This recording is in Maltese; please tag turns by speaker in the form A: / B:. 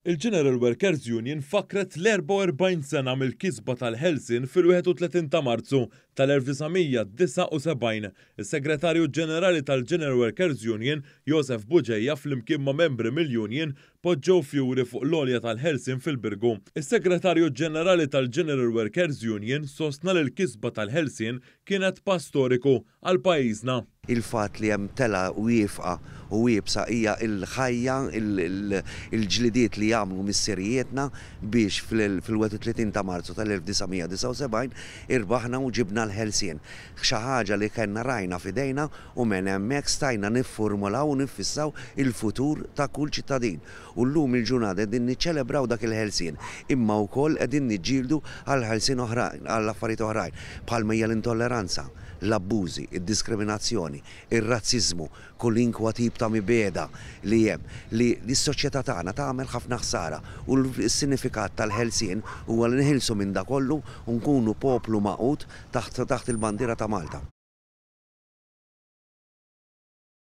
A: Il-General Workers Union fakkret l-44 sena mill-kisba tal-ħelsien fil-31 ta' Marzu tal-1979. Is-Segretarju Ġenerali tal-General Workers Union, Josef Bugeja, flimkien ma' membri mill-union poġġew fjuri fuq l-għolja tal-ħelsien fil-Birgu. Is-Segretarju Ġenerali tal-General Workers Union sostna li l-kisba tal-ħelsien kienet pass storiku għal pajjiżna.
B: Il-fatt li hemm telgħa wieqfa u iebsa hija l-ħajja, il-ġlidiet li għamlu missirijietna biex fil-31 ta' Marzu tal-1979 irbaħna u ġibna l-ħelsien. Xi ħaġa li kellna rajna f'idejna u minn hemmhekk stajna niffurmulaw u niffissaw il-futur ta' kull ċittadin. U llum il-ġurnata qegħdin niċċelebraw dak il-ħelsien, imma wkoll qegħdin niġġieldu għal ħelsien oħrajn, għal affarijiet oħrajn, bħalma hija l-intolleranza, l-abbużi, id-diskriminazzjoni, ir-razziżmu, kulinkwa tip ta' mibegħda li hemm, li lis-soċjetà tagħna tagħmel ħafna ħsara. U l-sinifikat tal-ħelsien huwa li neħilsu minn dak kollu u nkunu poplu magħqud taħt taħt il-bandiera ta' Malta.